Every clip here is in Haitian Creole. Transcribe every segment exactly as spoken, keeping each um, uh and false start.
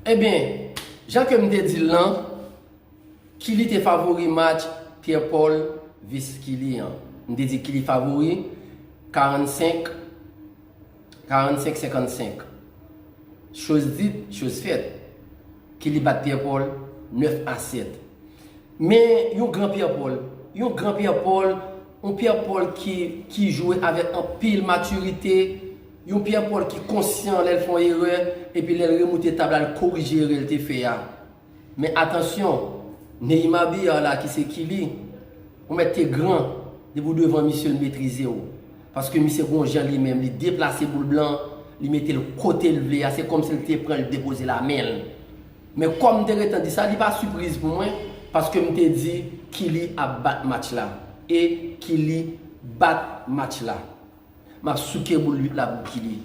Ebyen, jan ke m te di l lan, Killy te favori match Pierre Paul vis Killy an. M te di Killy favori karannsenk, karannsenk senkannsenk. Chose dite, chose faite. Killy bat Pierre Paul nèf a sèt. Men yon gran Pierre Paul, yon gran Pierre Paul, yon Pierre Paul ki, ki jwe avèk anpil matirite, yon Pierre Paul ki konsyan lè l fè yon erè, epi lè l remoute tab la, l korije erè l te fè a. Men atansyon, Neymar Biard la ki se Killy, ou mèt te gran, depi w devan misye l metrize w. Paske misye gon jan li menm, li deplase boul blan, li mete l kote l vle a, se kòmsi l te pran l depoze l a men l. Men kòm m te gentan di sa, li pa sipriz pou mwen, paske m te di Killy ap bat match la. E Killy bat match la. M ap souke boul uit la pou Killy.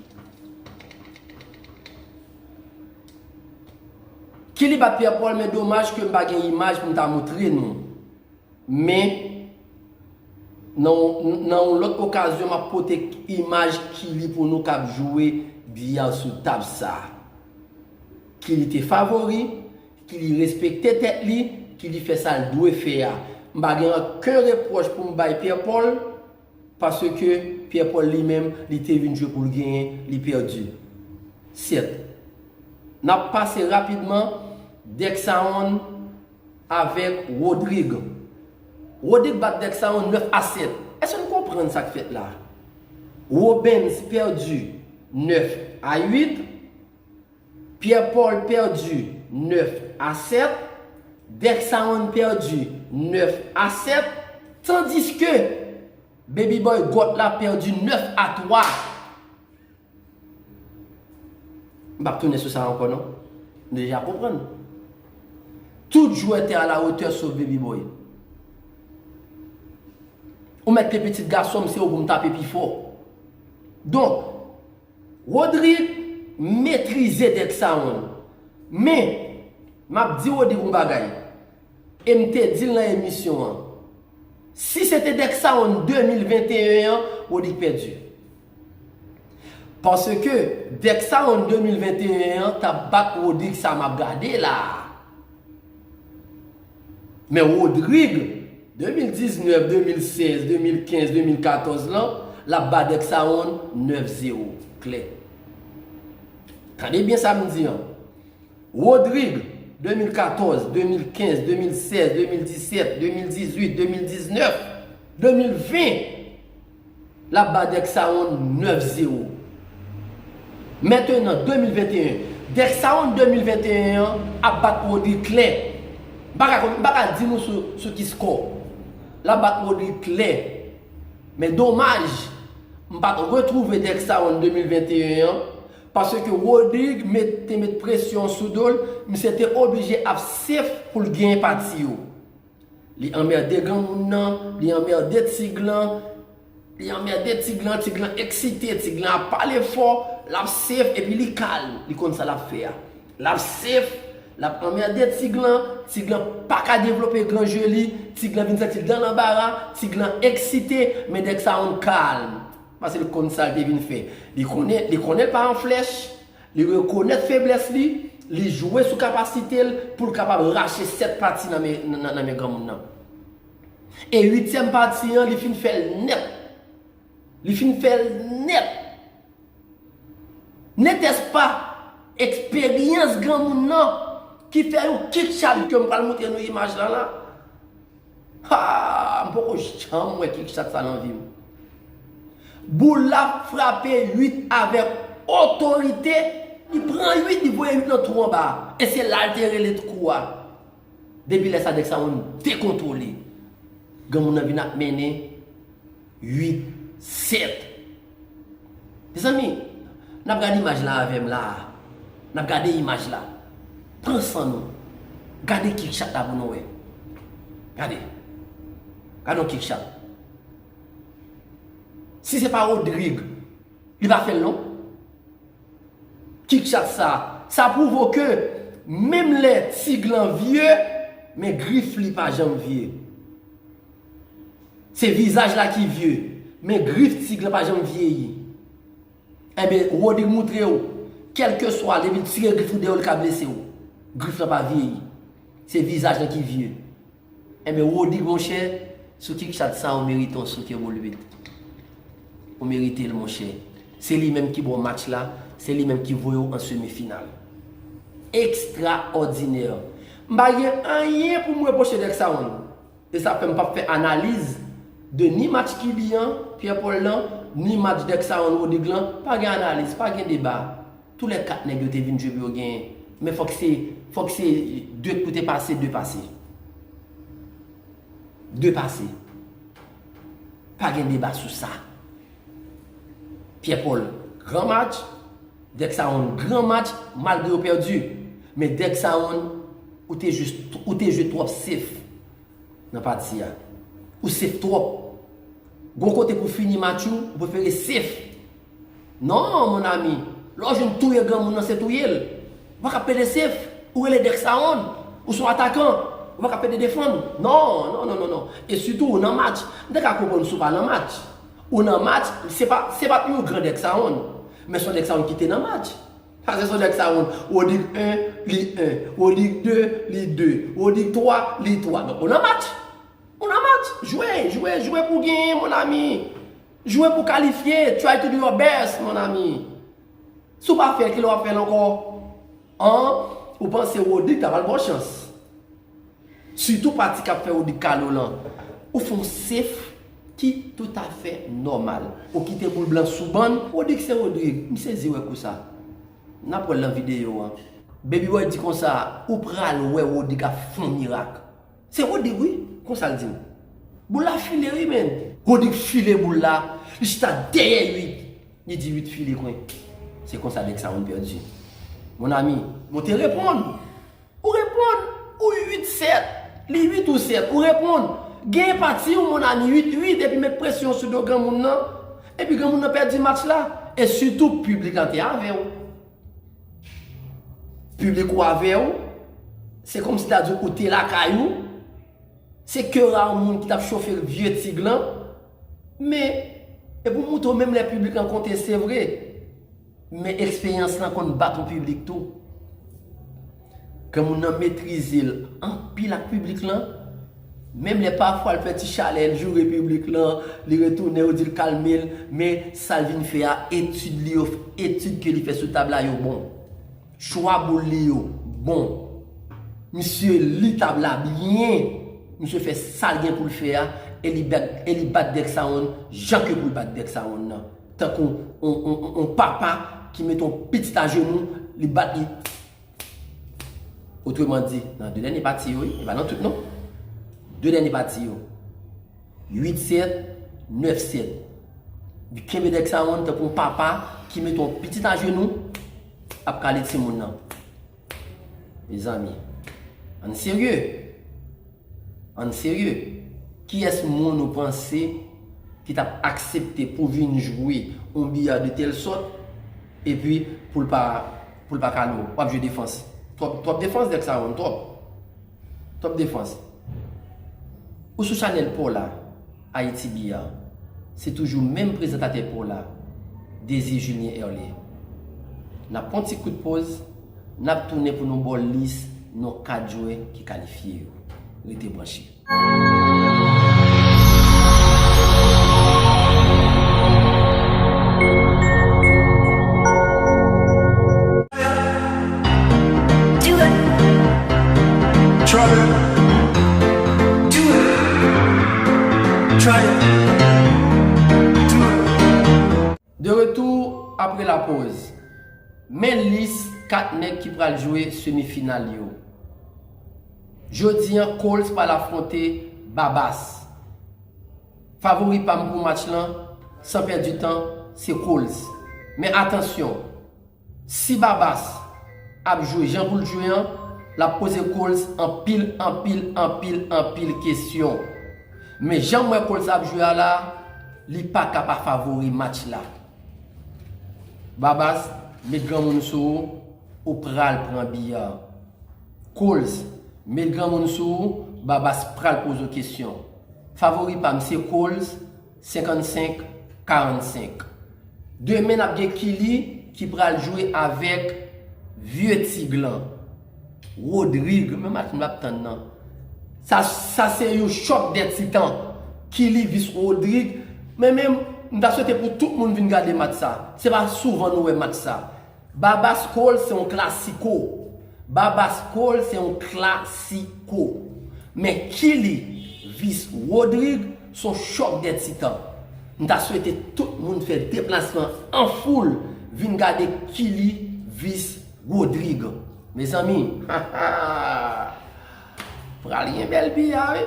Killy bat Pierre Paul, men domaj ke m pa gen imaj pou m ta montre nou. Men, nan, nan yon lòt okazyon, m ap pote imaj Killy pou nou k ap jwe biyar sou tab sa. Killy te favori, Killy respekte tèt li, Killy fè sa l dwe fè a. M pa gen okenn repwòch pou m bay Pierre Paul, paske Pierre Paul li menm, li te vin jwe pou l genyen, li pèdi. Sèt. N ap pase rapidman Dexaonn avèk Rodrigue. Rodrigue bat Dexaonn nèf a sèt. Èske nou konprann sa k fèt la? Robens pèdi nèf a uit. Pierre Paul pèdi nèf a sèt. Dexaonn pèdi nèf a sèt. Tandiske Baby Boy Goat la pèdi nèf a twa. M p ap tounen sou sa ankò non. Nou deja konprann. Tout jwè te à la hauteur sauf Baby Boy. Ou mèt te pitit gason m, se ou pou m tape pi fò. Donk, Rodrigue metrize Dexaonn. Men, m ap di Rodrigue yon bagay. E m te di l nan emisyon an. Si se te Dexaonn de mil venteyen an, Rodrigue pèdi. Paske Dexaonn de mil venteyen an t ap bat Rodrigue sa m ap gade la a. Men Rodrigue, de mil diznèf, de mil sèz, de mil kenz, de mil katòz lan, l ap ba Dexaonn nèf zewo. Klè. Tande byen sa m di an. Rodrigue, de mil katòz, de mil kenz, de mil sèz, de mil disèt, de mil dizuit, de mil diznèf, de mil ven, l ap ba Dexaonn nèf zewo. Mentenan, de mil venteyen, Dexaonn de mil venteyen an ap bat Rodrigue klè. M pa ka, m pa ka di nou sou, sou ki skò. L ap bat Rodrigue klè. Men domaj, m pa t retwouve Dexaonn de mil venteyen an, paske Rodrigue met, te met presyon sou do l, misye te oblije ap safe pou l genyen pati yo. Li anmède granmoun nan, li anmède Tig lan, li anmède Tig lan, Tig lan eksite, Tig lan ap pale fò, l ap safe epi li kalm, li konn sa l ap fè a. L ap safe, l ap anmède Tig lan, Tig lan pa ka devlope gran je li, Tig lan vin santi l dan lanbara, Tig lan eksite, men Dexaonn kalm. Paske l konn sa l te vin fè. Li konnen, li konnen l pa yon flèch, li rekonèt feblès li, li jwe sou kapasite l pou l kapab rache sèt pati nan men, nan, nan men granmoun nan. E uityèm pati an, li fin fè l nèt. Li fin fè l nèt. N'était-ce pas eksperyans granmoun nan ki fè yon kick chat ke m pral montre nou imaj la la? Ha! M poko janm wè kick chat sa nan vi m. Boul la frape uit avèk otorite, li pran uit, li voye uit nan twou anba a. E se la l te rele kou a. Depi lè sa, Dexaonn dekontwole. Granmoun nan vin ap mennen uit sèt. Mezanmi, n ap gade imaj la avè m la a. N ap gade imaj la. Pran san nou. Gade kick chat la pou nou wè. Gade. Gade yon kick chat. Si se pa Rodrigue, li pa fè l non. Kick chat sa, sa pwouve w ke menm lè Tig lan vye, men grif li pa janm vye. Se vizaj la ki vye, men grif Tig lan pa janm vyeyi. Enben, Rodrigue moutre w, Kèlkeswa, depi l tire grif ou dèyè w, li ka blese w. Grif lan pa vyeyi. Se vizaj lan ki vye. Enben, Rodrigue, monchè, sou kickshot sa, ou merite yon soutyen boul uit. Ou merite l, monchè. Se li menm ki ba w match la, se li menm ki voye w an semi final. Ekstraòdinè. M pa gen anyen pou m repwoche Dexaron. E sa fè m p ap fè analiz de ni match Kylian, Pierre Paul lan, ni match Dexaron, Rodrigue lan. Pa gen analiz, pa gen deba. Tou lè kat nèg yo te vin jwe pou yo genyen. Men fòk se, fòk se de pou te pase, de pase. De pase. Pa gen deba sou sa. Pierre Paul, gran match. Dexaron, gran match, malgre yo pèdi. Men Dexaron, ou te jis, ou te jwe twòp safe nan pati a. Ou safe twòp. Gon kote pou fini match ou, ou prefere safe. Non, mon ami. Lè w jwenn touye granmoun nan, se touye l. Ou pa ka plede safe. Ou rele Dexaron. Ou se yon atakan. Ou pa ka plede defann. Non, non, non, non, non. E sitou, ou nan match. M te ka konprann si w pa nan match. Ou nan match, se pa, se pa yon gran Dexaron. Men se yon Dexaron ki te nan match. Sa se son Dexaron. Rodrigue en, li en. Rodrigue de, li de. Rodrigue twa, li twa. Donk, ou nan match. Ou nan match. Jwe, jwe, jwe pou genyen, mon ami. Jwe pou kalifye. Try to do your best, mon ami. Si w pa fè l, kilè w ap fè l ankò? An, ou panse Rodrigue ta pral ba w chans? Sitou pati k ap fè Rodrigue Carlo lan. Ou fè yon safe ki toutafè nòmal. Ou kite boul blan sou bann. Rodrigue se Rodrigue. M sezi wè kou sa. N ap wè l nan videyo an. Baby Boy di konsa, ou pral wè Rodrigue ap fè yon mirak. Se Rodrigue, wi. Konsa l di m. Boul la file, wi, men. Rodrigue file boul la. Li chita dèyè uit. Li di uit file kwen. Se konsa Dexaron pèdi. Mon ami, mwen te reponn. Ou reponn, ou uit sèt, li uit ou sèt, ou reponn. Genyen pati w, mon ami, uit uit, epi met presyon sou do granmoun nan, epi granmoun nan pèdi match la. E sitou, piblik la te avè w. Piblik ou avè w, se kòmsi ta di ou te lakay ou. Se kè ra yon moun ki t ap chofe vye tig lan. Men, e pou montre w, menm lè piblik lan konte, se vre. Men eksperyans lan konn bat yon piblik tou. Granmoun nan metrize l anpil ak piblik lan. Menm lè pafwa l fè ti chalè, l joure piblik lan, li retounen, yo di l kalme l, men sa l vin fè a, etid li yo, etid ke li fè sou tab la yo bon. Chwa boul li yo bon. Misye li tab la byen. Misye fè sa l gen pou l fè a, e li bat, e li bat Dexaron jan ke pou l bat Dexaron nan. Tankou on, on, on, on papa ki met on pitit ajenou, li bat li. Otreman di, nan de dènye pati yo, wi, e pa nan tout non. De dènye pati yo. Uit sèt, nèf sèt. Li kenbe Dexaron tankou on papa ki met on pitit ajenou, ap kale timoun nan. Mezanmi, ann serye. Ann serye. Kiyès moun ou panse ki t ap aksepte pou vin jwe yon biya de tèl sòt, epi pou l pa, pou l pa kale w? W ap jwe defans. Twòp, twòp defans, Dexaron, twòp. Twòp defans. Ou sou chanèl pa w la, Ayiti Biya. Se toujou menm prezantatè pa w la, Désir Julien Herlé. N ap pran ti kout poz, n ap tounen pou nou ba w lis non kat jwè ki kalifye yo. Rete branche. De retour après la pause. Men lis kat nèg ki pral jwe semi final yo. Jodi a, Colts pral afwonte Babas. Favori pa m pou match lan, san pèdi tan, se Colts. Men atansyon, si Babas ap jwe jan pou l jwe an, l ap poze Colts anpil, anpil, anpil, anpil kesyon. Men jan m wè Colts ap jwe a la, li pa ka pa favori match la. Babas, met granmoun sou ou, ou pral pran biya. Colts, met granmoun sou ou, Babas pral poze w kesyon. Favori pa m se Colts, senkannsenk karannsenk. Demen n ap gen Kili, ki pral jwe avèk vye tig lan. Rodrig, men match m ap tann nan. Sa, sa se yon chòk dè titan. Killy vis Rodrig. Men menm, m ta swete pou tout moun vin gade match sa. Se pa souvan nou wè match sa. Babas Cole se yon klasiko. Babas Cole se yon klasiko. Men Killy vis Rodrig se yon chòk dè titan. M ta swete tout moun fè deplasman an foul vin gade Killy vis Rodrig. Mezanmi, pral gen bèl biyè wi.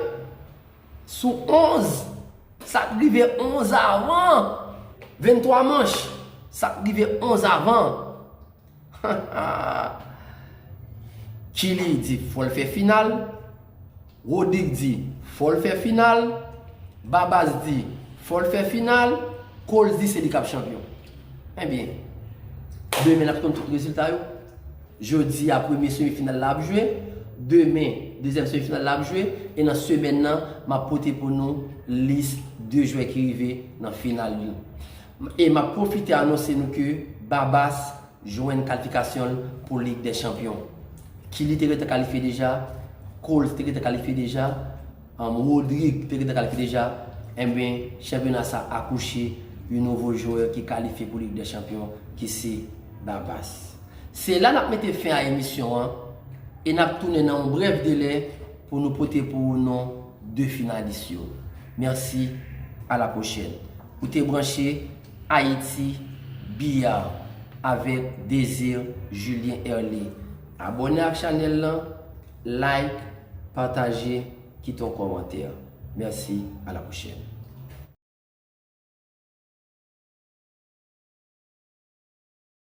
Sou onz, sa k rive onz avan. Venntwa manch, sa k rive onz avan. Killy di fò l fè final. Rodrig di fò l fè final. Babas di fò l fè final. Cole di se li k ap chanpyon. Ebyen, demen n ap konn tout rezilta yo. Jodi a, premye semi final la ap jwe. Demen, dezyèm semi final la ap jwe. E nan semèn nan, m ap pote pou nou lis de jwè ki rive nan final yo. E m ap pwofite anonse nou ke Babas jwenn kalifikasyon l pou Lig dè Chanpyon. Killy te gentan kalifye deja, Cole te gentan kalifye deja, um, Rodrig te gentan kalifye deja. Enben, chanpyona sa akouche yon nouvo jwè ki kalifye pou Lig dè Chanpyon, ki se Babas. Se la n ap mete fen a emisyon an e n ap tounen nan yon brèf delè pou nou pote pou ou non de finalis yo. Mèsi, a la pwochèn. Ou te branche Ayiti Biyar avèk Désir Julien Herlé. Abòne ak chanèl lan, like, pataje, kite yon kòmantè. Mèsi, a la pwochèn.